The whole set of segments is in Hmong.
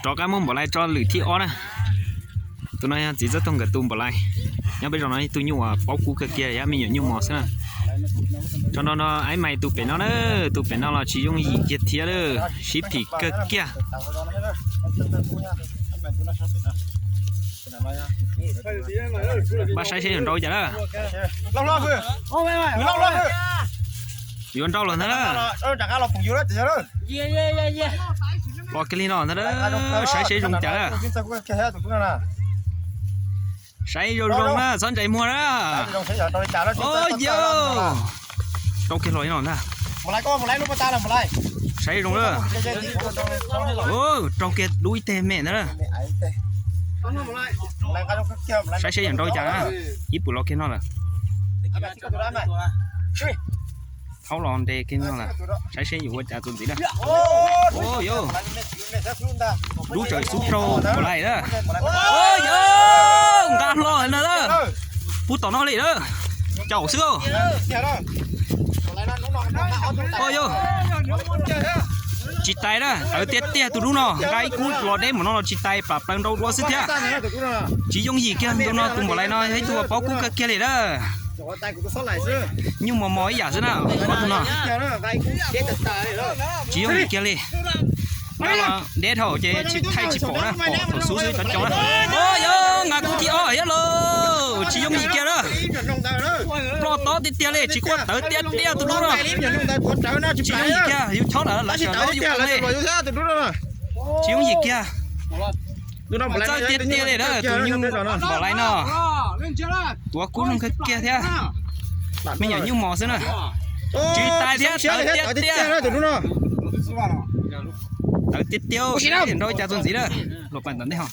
Rov qab muab npaum lais tso lwm thib ob na. Tus no yog txiv Txawj Toog nkawd tus npaum lais. Nyob peb zos no ib tug nyuj uas paub kub kawg kiag, yog me nyuam nyuj mos xwb na. Tso nrau no, aib mais tus pem no na, tus pem no los tsis yooj yim kiag thiab lawm, sib phim kawg kiag. Npaj saib seb yuav nrau cas na. Yuav nrau los ntag na. Los kiag li no ntag na. Saib seb zoo cas na. Saib zoo zoo na, txhob ntsais muag na. Ov, yog rau kiag los li no ntag. Saib zoo na. Rau kiag dub ib teg me ntag na. Saib seb yuav nrau cas na. Ib puas los kiag no lawm. Thaub los nres kiag no lawm. Saib seb yuav ua cas tus ntxiv na. Yog dub tsaws xub rau npaum lais na. Yog nqa hlo no na. Pub tom no li na. Caum xwb. Yog tsis tais na, tawv tiag tiag tus dub no, nqa ib kub los deb npaum no los tsis tais, plam plaws nrau dua xwb thiab. Tsis yooj yim kiag tus no, tus npaum lais no yog ib tug paub kub kawg kiag li na. Nyuj mos mos ib yam xwb na, ob tug no. Tsis yooj yim kiag li. Nqa los deb dhau ces tsis thaij tsis pom na, pom thaum xub xwb cov cov na. Yog nqa kub thib ob thiab lauj, tsis yooj yim kiag na. Ploj tob tiag tiag li, tsis quaj tawv tiag tiag tus dub no. Tsis yooj yim kiag, yus chob lawm lawv sawv los yus qee li. Tsis yooj yim kiag. Txawj tiag tiag li na, tus nyuj npaum lais no. Tuav kub zoo kawg kiag thiab. Me nyuam nyuj mos xwb na. Tsis tais thiab, tawv tiag tiag. Tawv tiag tiag, nrau cas tus ntxiv na. Luag pais tom ntej ho.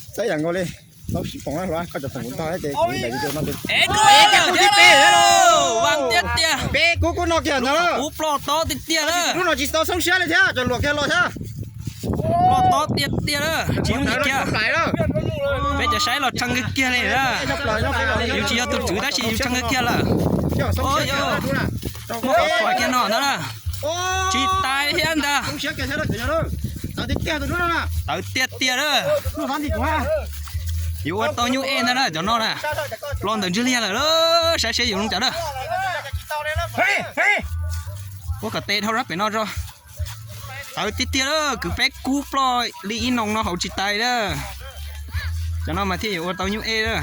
Vaj tiag tiag. Kub ploj tob tiag tiag na. Ploj tob tiag tiag na, tsis yooj yim kiag. Peb cov saib los tshee kiag kiag li na. Yus tsis yog tus tswv tab sis yus tshee kiag kiag lawm. Muab qhov txhua kiag no ntag na. Tsis tais thiab ntag. Tawv tiag tiag na. Yuav ua tau nyuj ej ntag na cov no na. Ploj ntawm ntswg liag lawm, saib seb yuav zoo cas na. Ua kom tes dhau rab pem no tso. Tawv tiag tiag lawm, kwv peb kub ploj li ib noo no haus tsis tais na. Cov no mas thiaj yuav ua tau nyuj ej na.